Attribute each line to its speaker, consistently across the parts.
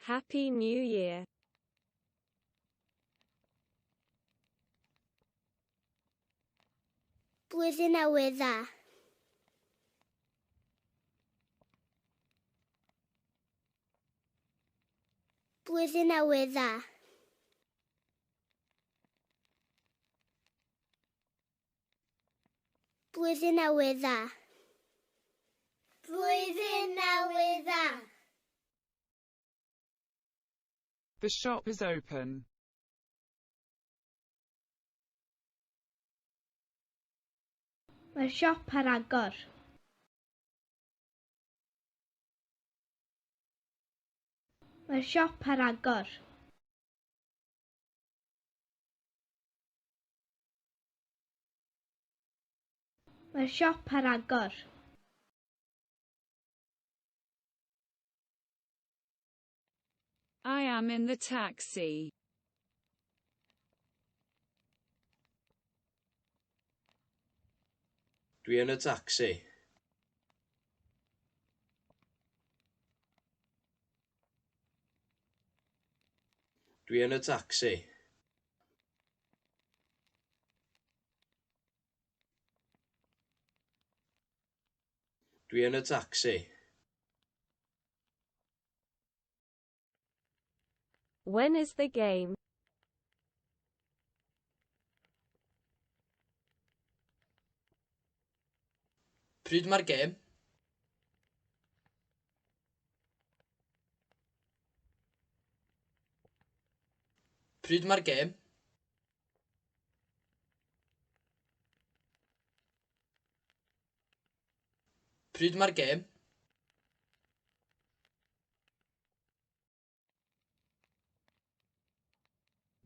Speaker 1: Happy New Year.
Speaker 2: Blwyddyn Newydd Dda. Blwyddyn Newydd Dda. Blwyddyn Newydd Dda. Blwyddyn Newydd Dda.
Speaker 3: The shop is open.
Speaker 2: Mae'r siop ar agor. Mae'r siop ar agor. Mae'r siop ar agor.
Speaker 1: I am in the taxi.
Speaker 4: Dwi yn y tacsi. Dwi yn y tacsi. Dwi yn y tacsi.
Speaker 1: When is the game?
Speaker 5: Pryd mae'r gêm? Pryd mae'r gêm? Pryd mae'r gêm?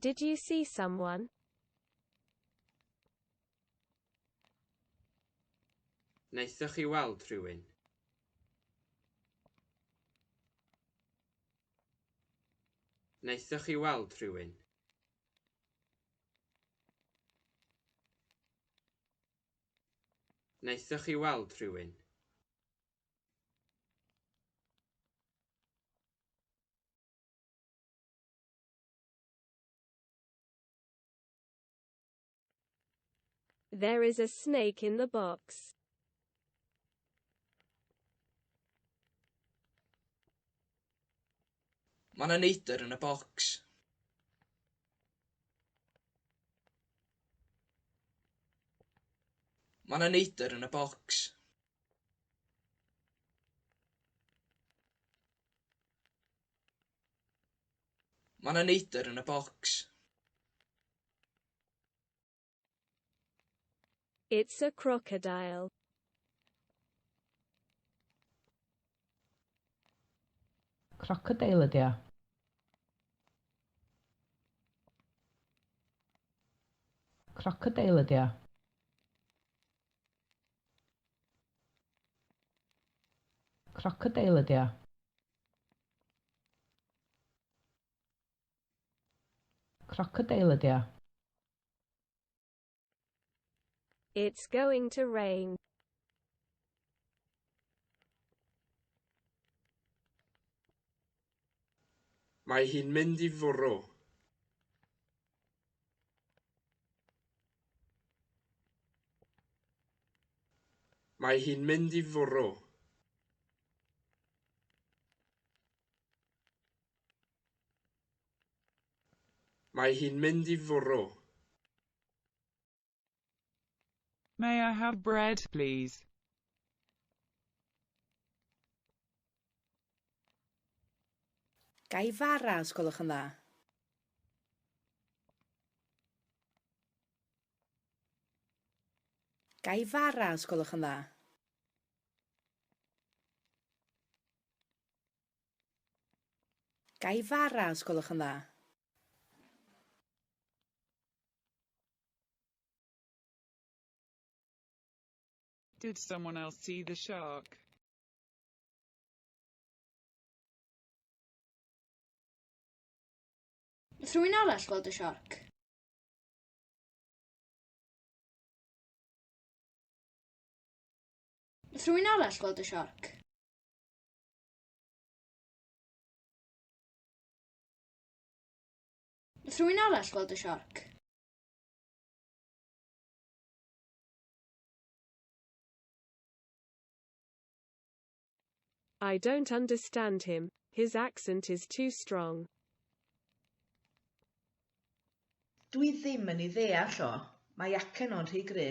Speaker 1: Did you see someone?
Speaker 4: Wnaethoch chi weld rhywun? Wnaethoch chi weld rhywun? Wnaethoch chi weld rhywun?
Speaker 1: There is a snake in the box.
Speaker 5: Mae 'na neidr yn y bocs. Mae 'na neidr yn y bocs. Mae 'na neidr yn y bocs.
Speaker 1: It's a crocodile.
Speaker 6: Crocodeil ydy o. Crocodeil ydy o. Crocodeil ydy o. Crocodeil ydy o.
Speaker 1: It's going to rain.
Speaker 4: Mae hi'n mynd i fwrw. Mae hi'n mynd i fwrw. Mae hi'n mynd i fwrw.
Speaker 3: May I have bread, please?
Speaker 7: Ga i fara, os gwelwch yn dda? Ga i fara, os gwelwch yn dda? Ga i fara, os gwelwch yn dda?
Speaker 3: Did someone else see the shark?
Speaker 8: Nath rhywun arall gweld y siarc? Nath rhywun arall gweld y siarc? Nath rhywun arall gweld y siarc?
Speaker 1: I don't understand him. His accent is too strong.
Speaker 7: Dwi ddim yn ei ddeall o. Mae acen o'n rhy gry.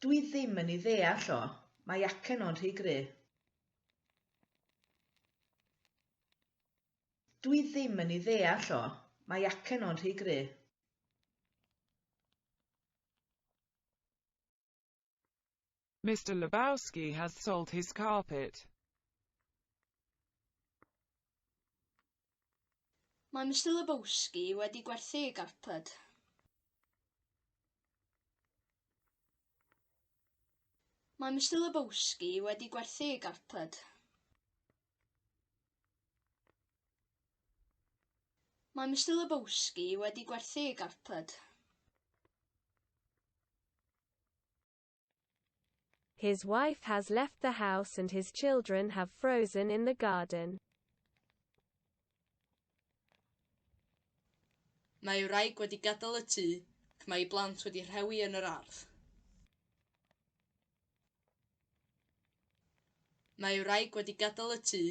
Speaker 7: Dwi ddim yn ei ddeall o. Mae acen o'n rhy gry. Dwi ddim yn ei ddeall o. Mae acen o'n rhy gry.
Speaker 3: Mr. Lebowski has sold his carpet.
Speaker 8: Mae Mr Lebowski wedi gwerthu ei garped. Mae Mr Lebowski wedi gwerthu ei garped. Mae Mr Lebowski wedi gwerthu ei garped.
Speaker 1: His wife has left the house and his children have frozen in the garden.
Speaker 5: Mae ei wraig wedi gadael y tŷ ac mae ei blant wedi rhewi yn yr ardd. Mae ei wraig wedi gadael y tŷ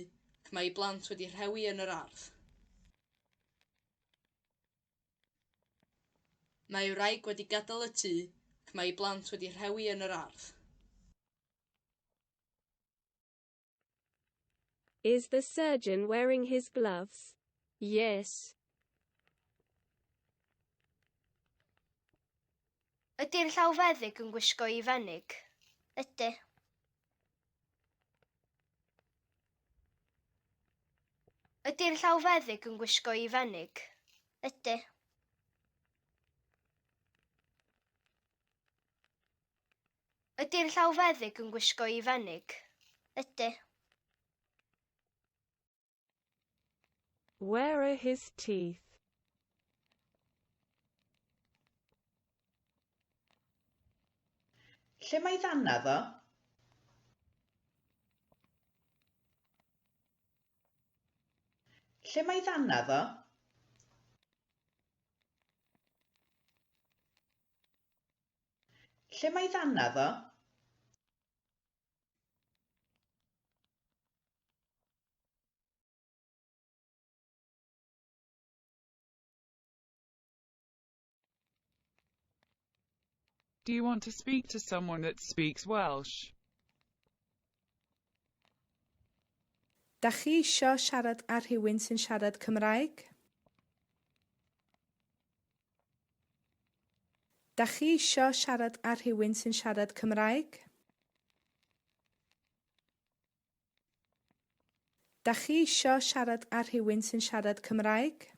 Speaker 5: ac mae ei blant wedi rhewi yn yr ardd. Mae ei wraig wedi gadael y tŷ ac mae ei blant wedi rhewi yn yr ardd.
Speaker 1: Is the surgeon wearing his gloves? Yes.
Speaker 2: Ydy'r llawfeddyg yn gwisgo ei fenig? Ydy. Ydy'r llawfeddyg yn gwisgo ei fenig? Ydy. Ydy'r llawfeddyg yn gwisgo ei fenig? Ydy.
Speaker 1: Where are his teeth?
Speaker 7: Lle mae ddannadd o? Lle mae ddannadd o? Lle mae ddannadd o?
Speaker 3: Do you want to speak to someone that speaks Welsh?
Speaker 7: Da chi isio siarad â rhywun sy'n siarad Cymraeg? Da chi isio siarad â rhywun sy'n siarad Cymraeg? Da chi isio siarad â rhywun sy'n siarad Cymraeg?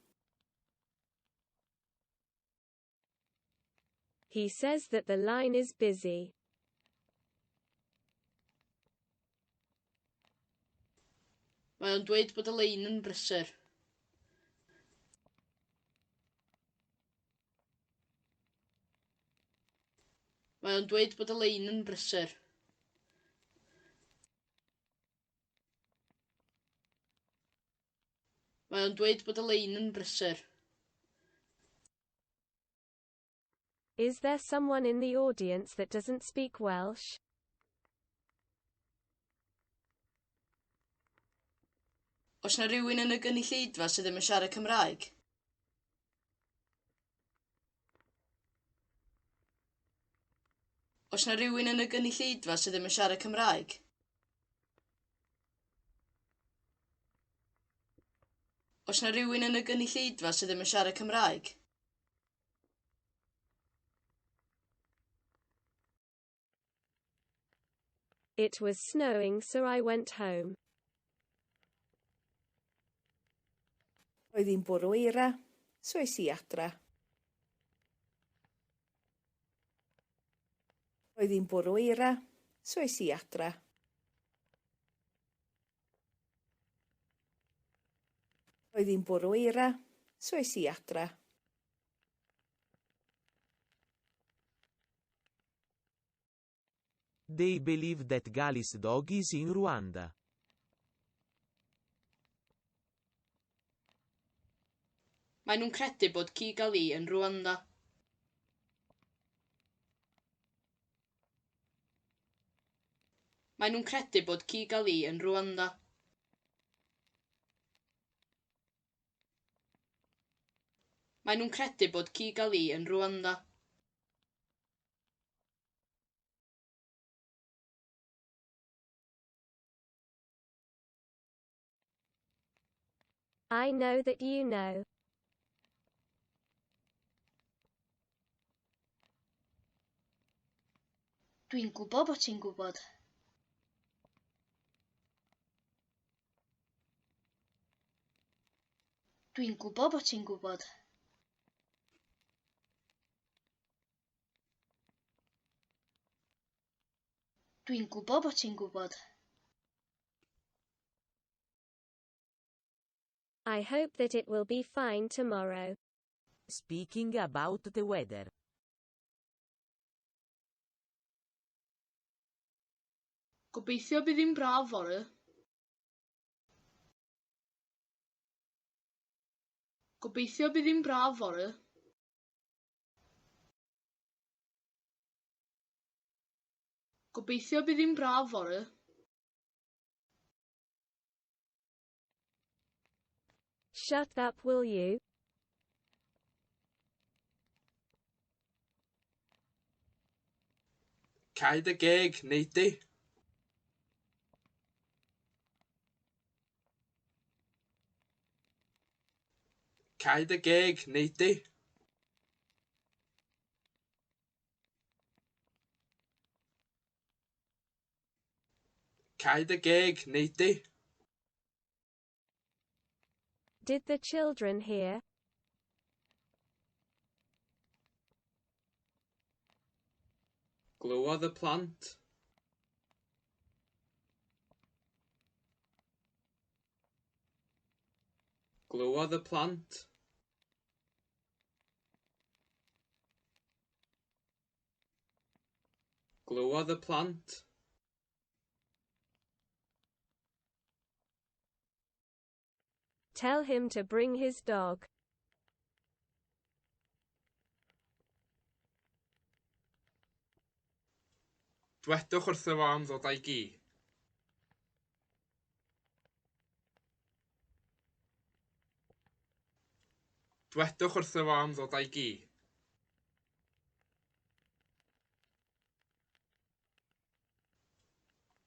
Speaker 1: He says that the line is busy.
Speaker 5: Mae o'n dweud bod y lein yn brysur. Mae o'n dweud bod y lein yn brysur. Mae o'n dweud bod y lein yn brysur.
Speaker 1: Is there someone in the audience that doesn't speak Welsh?
Speaker 5: Oes 'na rywun yn y gynulleidfa sydd ddim yn siarad Cymraeg? Oes 'na rywun yn y gynulleidfa sydd ddim yn siarad Cymraeg? Oes 'na rywun yn y gynulleidfa sydd ddim yn siarad Cymraeg?
Speaker 1: It was snowing so I went home.
Speaker 7: Roedd hi'n bwrw eira, so es i adra. Roedd hi'n bwrw eira, so es i adra. Roedd hi'n bwrw eira, so es i adra.
Speaker 9: They believe that Gali's dog is in Rwanda.
Speaker 5: Maen nhw'n credu bod Kigali yn Rwanda. Maen nhw'n credu bod Kigali yn Rwanda. Maen nhw'n credu bod Kigali yn Rwanda.
Speaker 1: I know that you know.
Speaker 8: Dwi'n gwybod bod ti'n gwybod. Dwi'n gwybod bod ti'n gwybod. Dwi'n gwybod bod ti'n gwybod.
Speaker 1: I hope that it will be fine tomorrow.
Speaker 9: Speaking about the weather.
Speaker 5: Gobeithio bydd hi'n braf fory. Gobeithio bydd hi'n braf fory. Gobeithio bydd hi'n braf fory.
Speaker 1: Shut up, will you?
Speaker 4: Cau dy geg, wnei di. Cau dy geg, wnei di. Cau dy geg, wnei di.
Speaker 1: Did the children hear?
Speaker 4: Glywodd y plant. Glywodd y plant. Glywodd y plant.
Speaker 1: Tell him to bring his dog.
Speaker 4: Dwedwch wrtho fo am ddod â'i gi. Dwedwch wrtho fo am ddod â'i gi.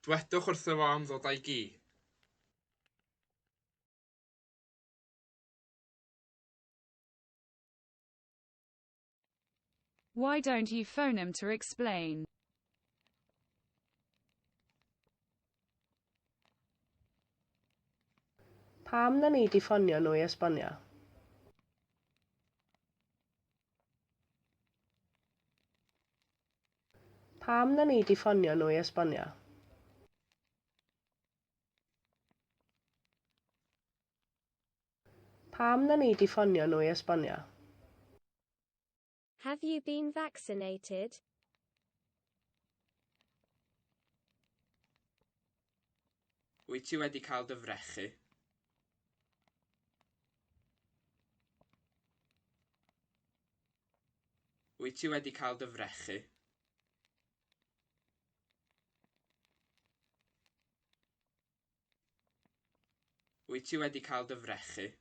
Speaker 4: Dwedwch wrtho fo am ddod â'i gi.
Speaker 3: Why don't you phone him to explain?
Speaker 7: Pam na nei di ffonio nhw i esbonio? Pam na nei di ffonio nhw i esbonio? Pam na nei di ffonio nhw i esbonio?
Speaker 1: Have you been vaccinated?
Speaker 4: Wyt ti wedi cael dy frechu? Wyt ti wedi cael dy frechu? Wyt ti wedi cael dy frechu?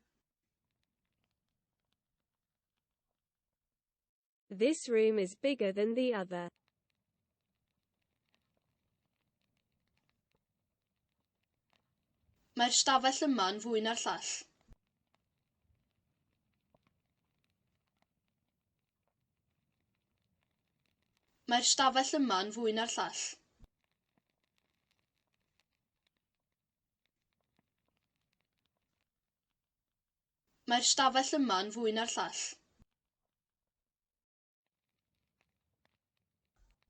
Speaker 1: This room is bigger than the other.
Speaker 5: Mae'r stafell yma'n fwy na'r llall. Mae'r stafell yma'n fwy na'r llall. Mae'r stafell yma'n fwy na'r llall.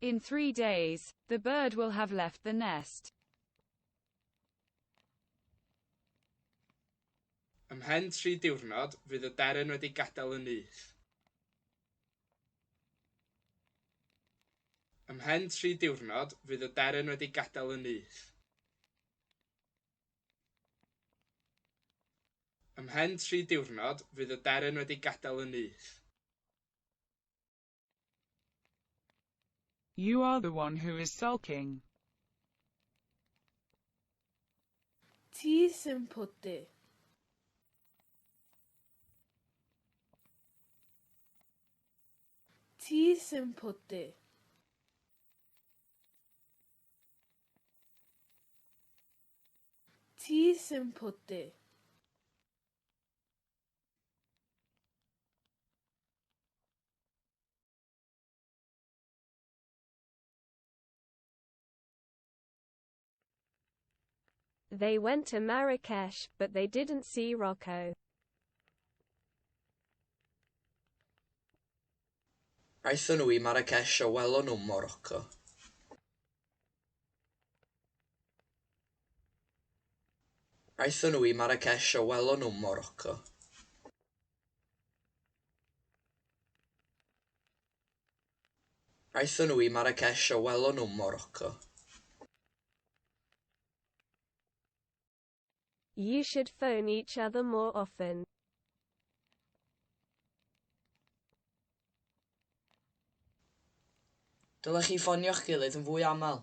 Speaker 3: In 3 days, the bird will have left the nest.
Speaker 4: Ymhen 3 diwrnod, fydd y deryn wedi gadael y nyth. Ymhen 3 diwrnod, fydd y deryn wedi gadael y nyth. Ymhen 3 diwrnod, fydd y deryn wedi gadael y nyth.
Speaker 3: You are the one who is sulking.
Speaker 10: Ti sy'n pwdu. Ti sy'n pwdu. Ti sy'n pwdu.
Speaker 1: They went to Marrakesh, but they didn't see Rocco.
Speaker 11: Aethon nhw i Marrakesh a welon nhw'm Morocco. Aethon nhw i Marrakesh a welon nhw'm Morocco. Aethon nhw i Marrakesh a welon nhw'm Morocco.
Speaker 1: You should phone each other more often.
Speaker 5: Dylech chi ffonio'ch gilydd yn fwy aml.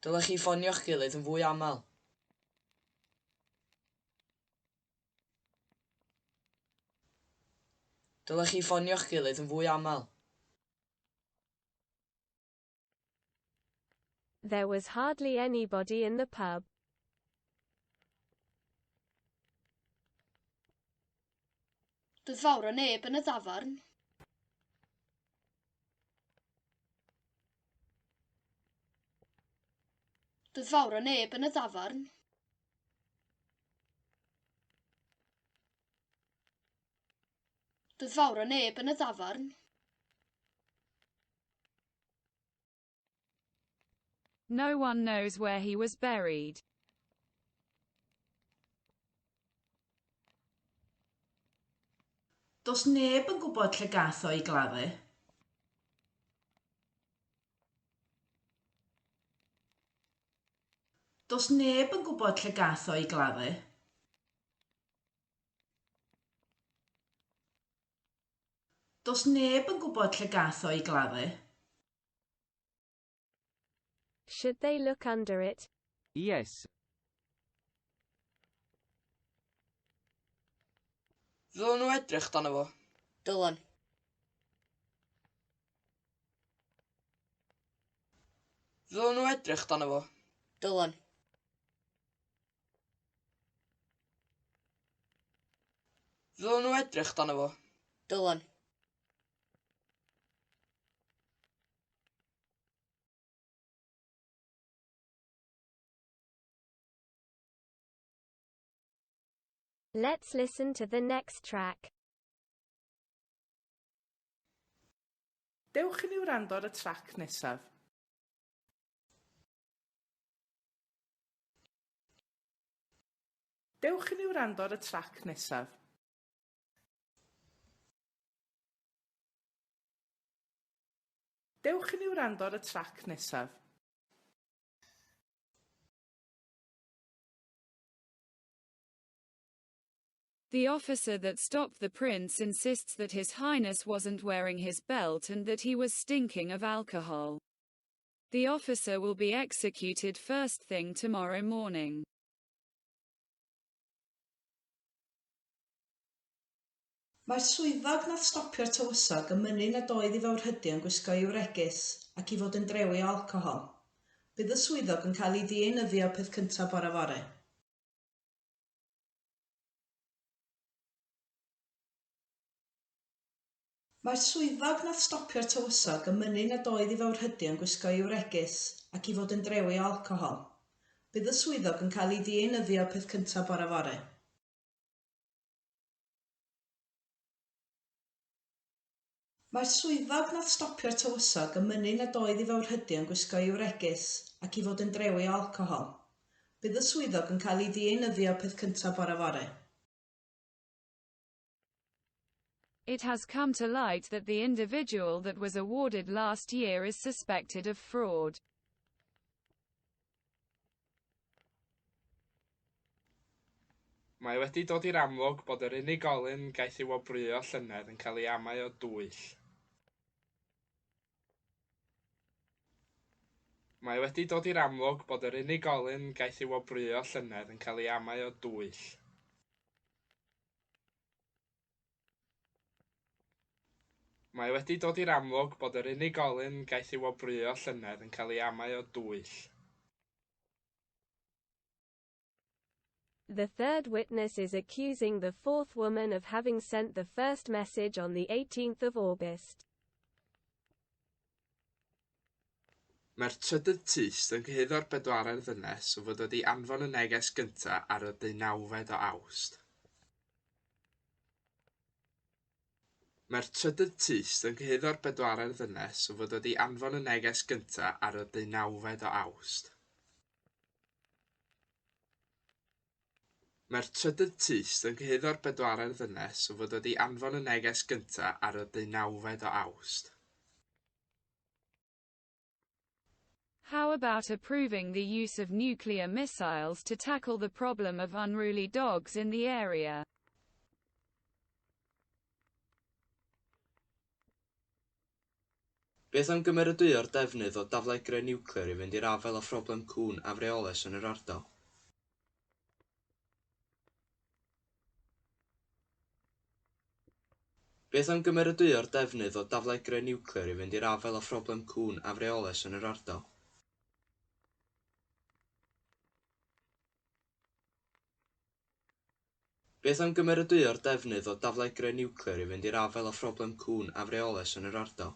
Speaker 5: Dylech chi ffonio'ch gilydd yn fwy aml. Dylech chi ffonio'ch gilydd yn fwy aml.
Speaker 1: There was hardly anybody in the pub.
Speaker 8: Doedd fawr o neb yn y dafarn. Doedd fawr o neb yn y dafarn. Doedd fawr o neb yn y dafarn.
Speaker 3: No one knows where he was buried.
Speaker 7: Does neb yn gwybod lle gath o'i gladdu. Does neb yn gwybod lle gath o'i gladdu. Does neb yn gwybod lle gath o'i gladdu.
Speaker 1: Should they look under it?
Speaker 12: Yes.
Speaker 5: Ddylen nhw edrych dano fo.
Speaker 8: Dylen.
Speaker 5: Ddylen nhw edrych dano fo.
Speaker 8: Dylen.
Speaker 5: Ddylen nhw edrych dano fo.
Speaker 8: Dylen.
Speaker 1: Let's listen to the next track.
Speaker 7: Dewch i ni wrando ar y trac nesaf. Dewch i ni wrando ar y trac nesaf. Dewch i ni wrando ar y trac nesaf.
Speaker 3: The officer that stopped the prince insists that His Highness wasn't wearing his belt and that he was stinking of alcohol. The officer will be executed first thing tomorrow morning.
Speaker 7: Mae'r swyddog nath stopio'r tywysog yn mynnu nad oedd ei fawrhydi yn gwisgo ei wregys ac i fod yn drewi o alcohol. Bydd y swyddog yn cael ei ddienyddio peth cyntaf bore fory. Mae'r swyddog nath stopio'r tywysog yn mynnu nad oedd ei fawrhydi yn gwisgo ei wregys ac i fod yn drewi o alcohol. Bydd y swyddog yn cael ei ddienyddio peth cyntaf bore fory. Mae'r swyddog nath stopio'r tywysog yn mynnu nad oedd ei fawrhydi yn gwisgo ei wregys ac i fod yn drewi o alcohol. Bydd y swyddog yn cael ei ddienyddio peth cyntaf bore fory.
Speaker 3: It has come to light that the individual that was awarded last year is suspected of fraud.
Speaker 4: Mae wedi dod i'r amlwg bod yr unigolyn gaeth ei wobrwyo llynedd yn cael ei amau o dwyll. Mae wedi dod i'r amlwg bod yr unigolyn gaeth ei wobrwyo llynedd yn cael ei amau o dwyll. Mae wedi dod i'r amlwg bod yr unigolyn gaeth ei wobrwyo llynedd yn cael ei amau o dwyll.
Speaker 1: The third witness is accusing the fourth woman of having sent the first message on the 18th of August.
Speaker 4: Mae'r trydydd tyst yn cyhuddo'r bedwaredd ddynes o fod wedi anfon y neges gyntaf ar y 19 o Awst. Mae'r trydydd tyst yn cyhuddo'r bedwaredd ddynes o fod wedi anfon y neges gyntaf ar y 19 o Awst. Mae'r trydydd tyst yn cyhuddo'r bedwaredd ddynes o fod wedi anfon y neges gyntaf ar y 19 o Awst.
Speaker 3: How about approving the use of nuclear missiles to tackle the problem of unruly dogs in the area?
Speaker 11: Beth am gymeradwyo'r defnydd o daflegrau niwclear i fynd i'r afael â phroblem cŵn afreolus yn yr ardal? Beth am gymeradwyo'r defnydd o daflegrau niwclear i fynd i'r afael â phroblem cŵn afreolus yn yr ardal? Beth am gymeradwyo'r defnydd o daflegrau niwclear i fynd i'r afael â phroblem cŵn afreolus yn yr ardal?